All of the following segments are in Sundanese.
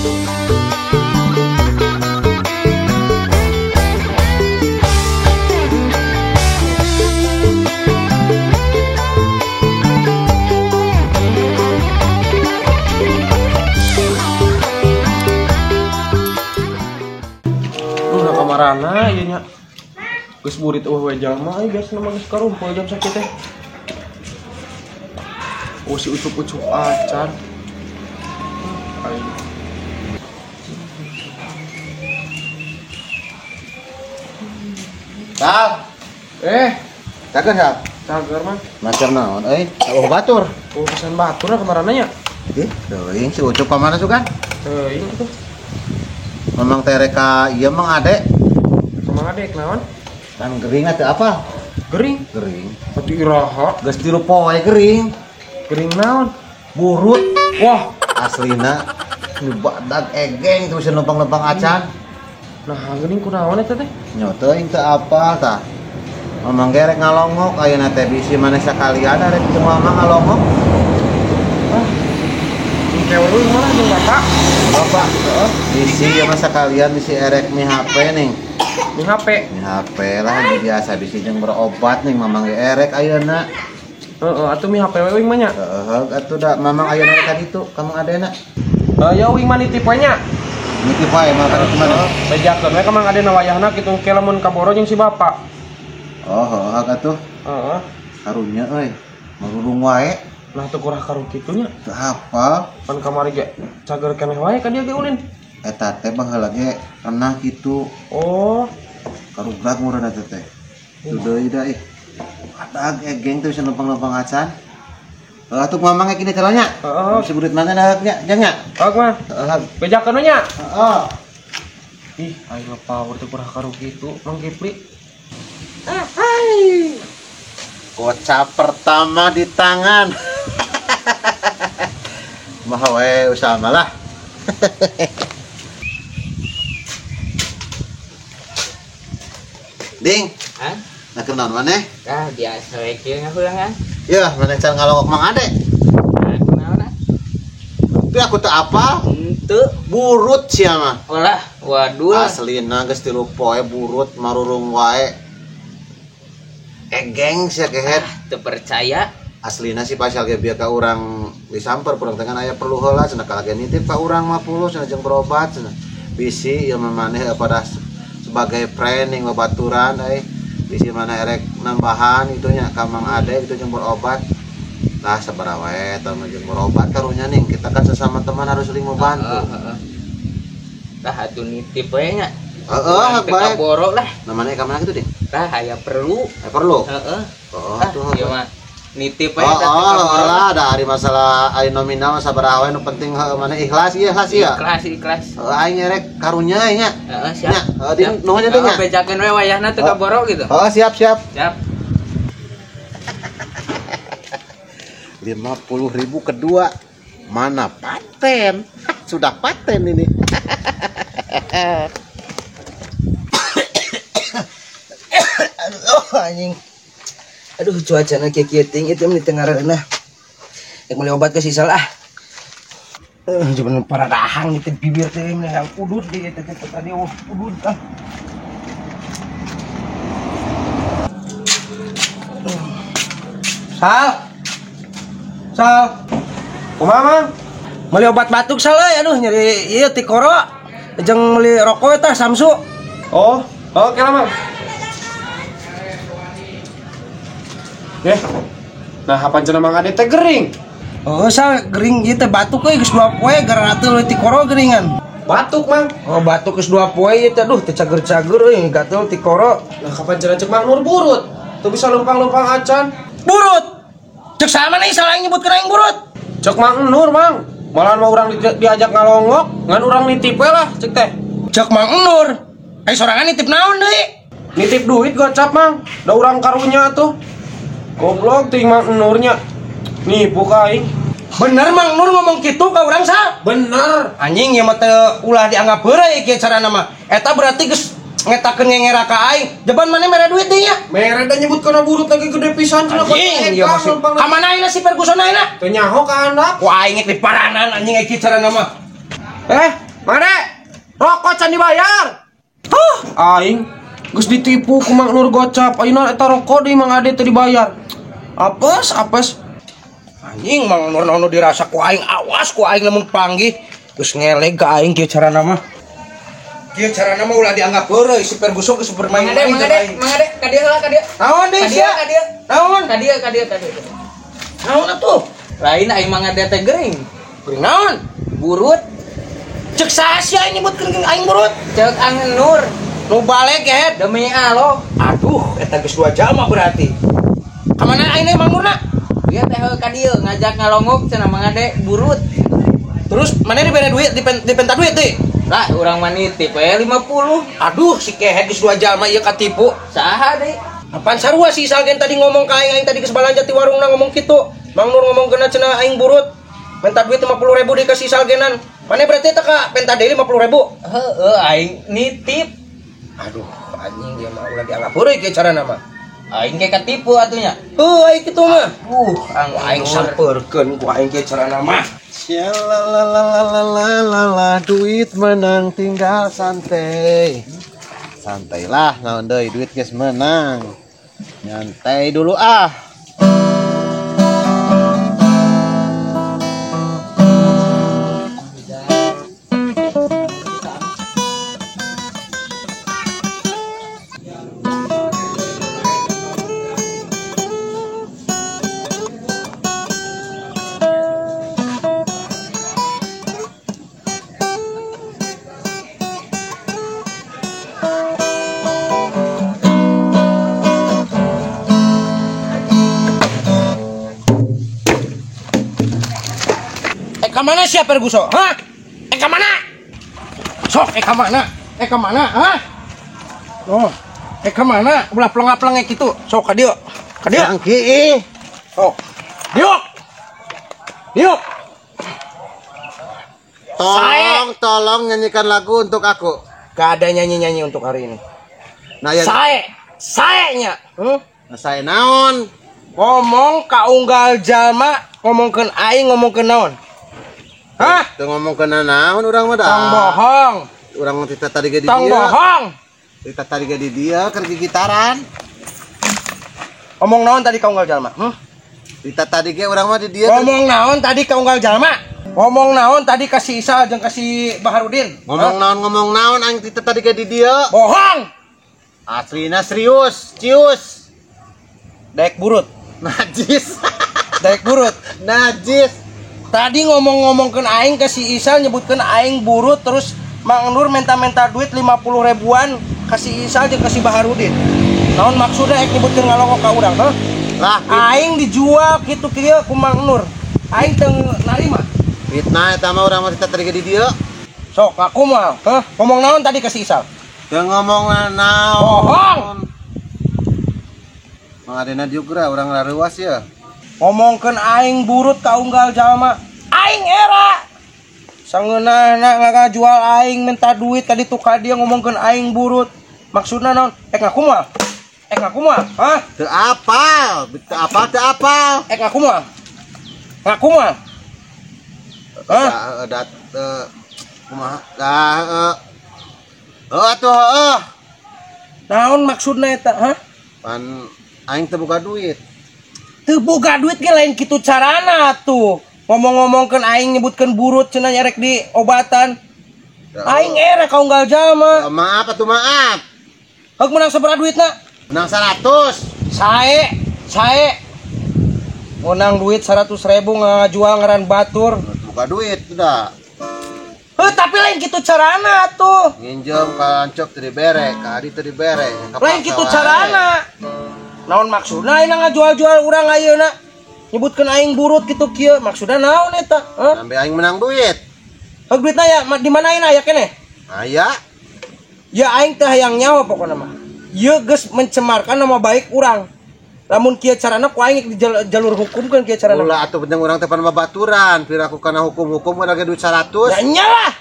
Duh, na kamarana ieu nya. Geus burit eueuh we jalma euy biasana mah geus karumpul jam sakieu teh. Oh si ucup-ucup acan. Aing. Sal. Cager sal. Cager mah. Macam naon euy? Oh batur. Oh pesan batur kamarana nya. Ih, teuing si Ucup ka mana sugan? Teuing atuh. Memang tereka ieu mang ade. Ka Mang Ade naon? Kan gering atuh apa? Gering. Gering. Atuh iraha. Geus 3 poe gering. Gering naon? Burut. Wah, aslina badag egeng terus numpang-numpang acan. Nah, geuning kunaon eta teh? Nya teuing teu apal tah. Mamang gerek ngalongok ayeuna teh bisi maneh sakalian arek jeung mamang ngalongok. Ah. Engke we malah jeung bapak. Bapak, heeh. Bisi ieu mah sakalian bisi erek mi HP ning. Mi HP. Mi HP lah biasa bisi jeung berobat ning mamang ge erek ayeuna. Heeh, atuh mi HP we uing mah nya. Heeh, atuh da mamang ayeuna rek ka ditu, ka Mang Adena. Ya uing mah nitip we nya. Nitip wae mah ka mana? Bejakeun we ka Mang Adena wayahna kitu engke lamun kaboro jeung si bapak. Oh, heeh atuh. Heeh. Karunya euy, marurung wae. Nah teu kurah karu kitu nya. Teu hafal. Pan kamari ge cager keneh wae ka dieu ge ulin. Eta teh baheula ge pernah kitu. Oh, karugrag meureun eta teh. Teu deui da ih. Adag egeng teh bisa numpang-numpang acan. Heeh atuh mamang ge kini calonnya. Heeh. Bisa burit mana nya jang nya? Heeh mah. Heeh. Bejakeun we nya. Heeh. Ih, aing mah power teu kurah karu kitu, Mang Kipli. Hai. Gocap pertama di tangan. Mah we usaha malah. Ding. Hah? Nah kenaon maneh? Ah, biasa we kieu ngahulangan. Yeuh, maneh can ngalongok Mang Ade. Nah, kunaon ah? Tapi aku teu apal. Henteu. Burut sia mah. Olah, waduh. Aslina geus 3 poe burut marurung wae. Egeng sia kehet. Ah, teu percaya. Aslina sih pasal ge bieu ka urang disamper kurang teh kan aya perlu heula cenah kalage nitip ka urang 50 cenah jeung berobat cenah. Bisi ieu mah maneh pada sebagai friend yang babaturan euy. Bisi mana erek nambahan itu nya ka Mang Ade itu jeung berobat. Lah sabaraha wae eta mah jeung berobat karunya ning kita kan sesama teman harus saling membantu. Heeh. Tah atuh nitip we nya. Heeh, hak bae. Kaboro lah. Namanya ka mana kitu, Ding? Tah aya perlu. Aya perlu? Heeh. Oh, atuh. Ieu mah nitip we oh, tah oh, lah da ari masalah ari nominal sabaraha wae nu penting heuh maneh ikhlas ieu ikhlas ieu. Ikhlas ikhlas. Heuh aing erek karunya nya. Heeh, siap. Nya, heuh Ding nuhun nya Ding nya. Bejakeun we wayahna teu kaboro gitu. Oh, siap siap. Siap. 50.000 kedua. Mana paten? Sudah paten ini. Aduh anjing. Aduh cuacana kieu-kieu ting itu di tengah reunah. Rek meuli obat ke sisal ah. Cuman para rahang itu bibir teh yang udut di eta teh tadi udut ah. Sal. Sal. Kumaha, Mang? Meuli obat batuk sal euy, aduh nyeri ieu tikoro jeung meuli rokok eta Samsu. Oh, oke lah, Mang. Nah, apa cenah Mang Ade teh gering? Oh, sal gering ieu teh batuk euy geus 2 poe gara gatel tikoro geringan. Batuk, Mang. Oh, batuk geus 2 poe ieu teh aduh teu cager-cager euy gatel tikoro. Nah, kapan cenah cek Mang Nur burut? Teu bisa lempang-lempang acan. Burut. Cek sama nih salah nyebutkeun aing burut. Cek Mang Nur, Mang. Malahan mau urang diajak ngalongok, ngan urang nitip we lah cek teh. Cek Mang Nur. Ai sorangan nitip naon deui? Nitip duit gocap, Mang. Da urang karunya atuh. Goblok ting Mang Nurnya. Nipu ka aing. Bener Mang Nur ngomong kitu ka urang sal? Bener. Anjing ieu mah teu ulah dianggap heureuy kieu carana mah. Eta berarti geus ngetakeun ngengera ka aing. Jeban maneh mere duit deui nya? Mere da nyebut kana burut lagi gede pisan cenah. Anjing ieu masih. Ka mana ayeuna si Ferguson ayeuna? Teu nyaho ka anak. Ku aing di paranan anjing kieu carana mah. Mang Ade, rokok can dibayar. Huh, aing geus ditipu ku Mang Nur gocap. Ayeuna eta rokok deui Mang Ade teu dibayar. Apes, apes. Anjing Mang Nur naon dirasa ku aing, awas ku aing lamun panggih. Geus ngeleg ka aing kieu carana mah. Kieu carana mah ulah dianggap heureuy si Ferguson geus bermain-main Mang Ade, Mang Ade, ka dieu heula ka dieu. Naon deui sia? Ka dieu. Naon? Ka dieu, ka dieu, ka dieu. Naon atuh? Lain aing Mang Ade teh gering. Gering naon? Burut. Cek saha sia nyebutkeun aing burut? Cek Ang Nur. Nu balik gehet demi Allah. Aduh, eta geus 2 jalma berarti. Ka mana aing Mang Nurna? Ieu teh ka dieu ngajak ngalongok cenah Mang Ade burut. Terus mana dibere duit, dipenta duit teh? Lah, urang mah nitip we 50. Aduh, si kehet geus 2 jalma ieu katipu. Saha deui? Apaan sarua si Isal gen tadi ngomong ka aing, aing tadi geus balanja ti warungna ngomong kitu. Mang Nur ngomong kena cenah aing burut. Minta duit 50.000 dikasih Isal genan. Mana berarti teh ka penta deui 50.000? Heeh, aing nitip. Aduh, anjing dia mah ulah dianggap heureuy kieu carana mah. Aing ge katipu atunya. Heuh, aing kitu mah. Aing Aing sampeurkeun ku aing kieu carana mah. Shalalalalala, duit menang tinggal santai. Santailah naon deui duit geus menang. Nyantai dulu ah. Ka mana sia Ferguson? Hah? Ka mana? Sok ka mana? Ka mana? Hah? Oh, ka mana? Ulah plengap-plengek kitu. Sok ka dieu. Ka dieu. Jangki ih. Sok. Dieu. Dieu. Tolong, tolong nyanyikan lagu untuk aku. Gak ada nyanyi-nyanyi untuk hari ini. Nah, ya. Sae, sae-nya. Nah, sae naon? Ngomong ka unggal jalma, ngomongkeun aing, ngomongkeun naon? Hah? Teu ngomongkeun naon urang mah dah. Tong bohong. Urang mah tita tadi ge di dieu. Tong bohong. Tita tadi ge di dieu keur gigitaran. Ngomong naon tadi ka unggal jalma? Tita tadi ge urang mah di dieu. Ngomong naon tadi ka unggal jalma? Ngomong naon tadi ka si Isal jeung ka si Baharudin? Ngomong naon ngomong naon aing tita tadi ge di dieu. Bohong. Aslina serius, cius. Daek burut. Najis. Daek burut. Najis. Tadi ngomong-ngomongkeun aing ke si Isal nyebutkeun aing burut terus Mang Nur minta-minta duit 50 ribuan ke si Isal jeung ke si Baharudin. Naon maksudna ek nyebutkeun ngalongok ka urang, hah? Lah, aing dijual kitu kieu ku Mang Nur. Aing teu narima. Fitnah eta mah urang mah tita tadi ge di dieu. Sok aku mah, hah? Ngomong naon tadi ke si Isal? Teu ngomong naon. Bohong. Mang Adena diugeura urang rareuas ya. Ngomongkeun aing burut ka unggal jalma. Aing era. Sangeunahna ngajual aing minta duit tadi tuh ka dia ngomongkeun aing burut. Maksudna naon? Ek ngaku moal. Ek ngaku moal, hah? Teu apal, teu apal, teu apal. Ek ngaku moal. Ngaku moal. Hah? Da kumaha? Da heuh atuh heuh. Naon maksudna eta, hah? Pan aing teu boga duit. Teu boga duit ge lain kitu carana tuh. Ngomong-ngomongkeun aing nyebutkeun burut cenah nyarek di obatan. Aing era ka unggal jalma. Maaf atuh maaf. Heuk menang sabaraha duitna? Menang 100. Sae, sae. Menang duit 100.000 ngajual ngaran batur. Buka duit udah. Heuh tapi lain kitu carana tuh. Nginjem ka Ancok teu dibere, ka Adi teu dibere. Lain kitu carana. Naon maksudna ayeuna ngajual-jual urang ayeuna? Nyebutkeun aing burut kitu kieu, maksudna naon eta? Hah? Sampai aing menang duit. Heuk duitna ya di mana ayeuna aya keneh? Aya. Ya aing teh hayang nyawa pokona mah. Ieu geus mencemarkan nama baik urang. Lamun kieu carana ku aing di jalur hukum kan kieu carana. Ulah atuh penting urang teh pan babaturan, piraku kana hukum-hukum kana ge duit 100. Ya nyalah.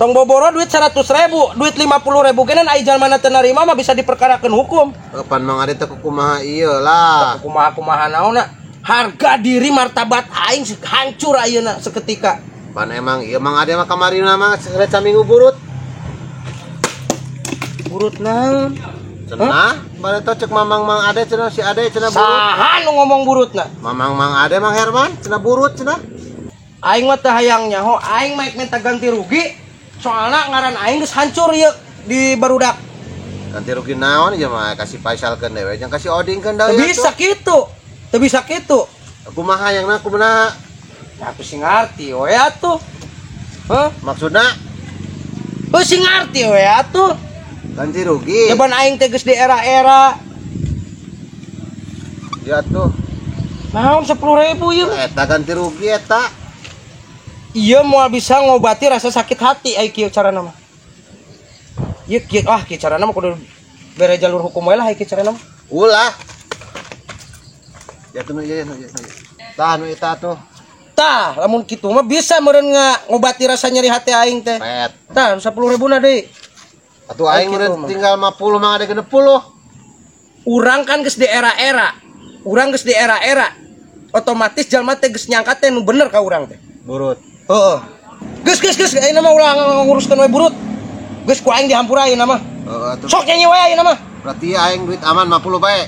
Tong boboro duit 100.000, duit 50.000 genan ai jalmana teu narima mah bisa diperkarakeun hukum. Pan Mang Ade teh kumaha ieu lah. Kumaha-kumaha naonna? Harga diri martabat aing hancur ayeuna seketika. Pan emang ieu Mang Ade mah kamari mah rek saminggu burut. Burut naon? Cenah, bareto cek Mamang Mang Ade cenah si Ade cenah burut. Saha nu ngomong burutna? Mamang Mang Ade Mang Herman cenah burut cenah. Aing mah teu hayang nyaho, aing mah minta ganti rugi. Soalna ngaran aing geus hancur ieu di barudak. Ganti rugi naon ieu mah kasih Faisalkeun dewe jeung kasih Odingkeun Teu deui. bisa kitu. Teu bisa kitu. Kumaha yang kumaha? Ya aku sih ngarti we atuh. Hah? Maksudna? Heuh sih ngarti we atuh. Ganti rugi. Jaban aing teh geus di era-era. Ya tuh. Naon 10.000 ieu? Eta ganti rugi eta. Ieu moal bisa ngobati rasa sakit hati ai kieu carana mah. Ieu kieu ah kieu carana mah kudu bere jalur hukum we lah ai kieu carana mah. Ulah. Ya tuh nu ieu nu ieu. Tah nu eta tuh. Tah, lamun kitu mah bisa meureun ngobati rasa nyeri hati aing teh. Pet. Tah, 10.000 na deui. Atuh aing meureun tinggal 50 Mang Ade 60. Urang kan geus di era-era. Urang geus di era-era. Otomatis jalma teh geus nyangka teh nu bener ka urang teh. Burut. Heeh. Geus geus geus ayeuna mah ulah nguruskeun we burut. Geus ku aing dihampura ayeuna mah. Heeh atuh. Sok nyanyi we ayeuna mah. Berarti aing duit aman 50 bae.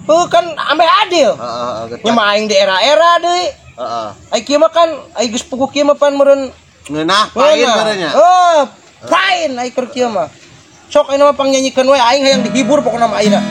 Heuh kan ambe adil. Heeh heeh. Nya mah aing di era-era deui. Heeh. Ai kieu mah kan ai geus puguh kieu mah pan meureun ngeunah pain meureun nya. Heuh, pain ai keur kieu mah. Sok ayeuna mah pangnyanyikeun we aing hayang dihibur pokona mah ayeuna.